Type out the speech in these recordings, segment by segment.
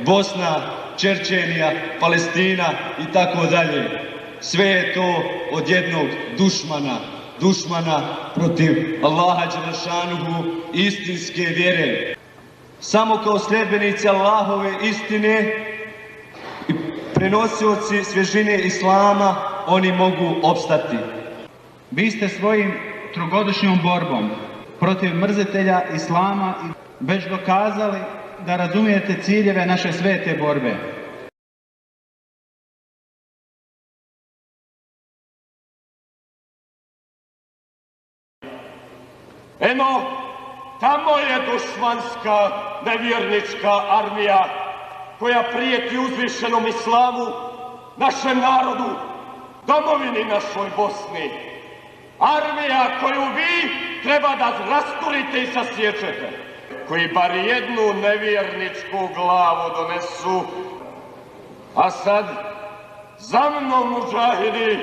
Bosna, Čečenija, Palestina i tako dalje. Sve je to od jednog dušmana protiv Allaha dželešanuhu, istinske vjere. Samo kao sljedbenici Allahove istine i prenosioci svježine Islama oni mogu opstati. Vi ste svojim trogodišnjom borbom protiv mrzitelja Islama već dokazali da razumijete ciljeve naše svete borbe. Eno, tamo je dušmanska, nevjernička armija koja prijeti uzvišenom Islamu, našem narodu, domovini našoj Bosni. Armija koju vi treba da rasturite i sasječete, koji bar jednu nevjerničku glavu donesu. A sad, za mnom mudžahidi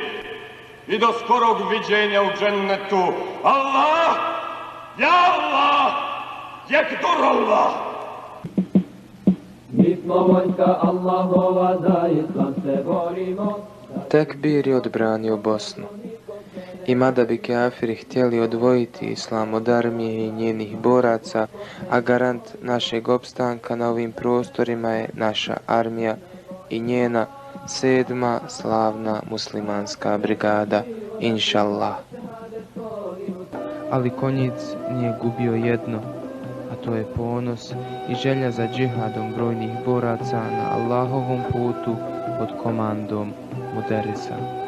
i do skorog viđenja u džennetu. Allah, ja Allah, jekdur Allah. Mi smo vojska Allahova, za Islam se borimo. Tekbir je odbranio Bosnu. I mada bi kafiri htjeli odvojiti islam od armije i njenih boraca, a garant našeg opstanka na ovim prostorima je naša armija i njena 7. slavna muslimanska brigada, inšallah. Ali konjic nije gubio jedno, a to je ponos i želja za džihadom brojnih boraca na Allahovom putu pod komandom muderisa.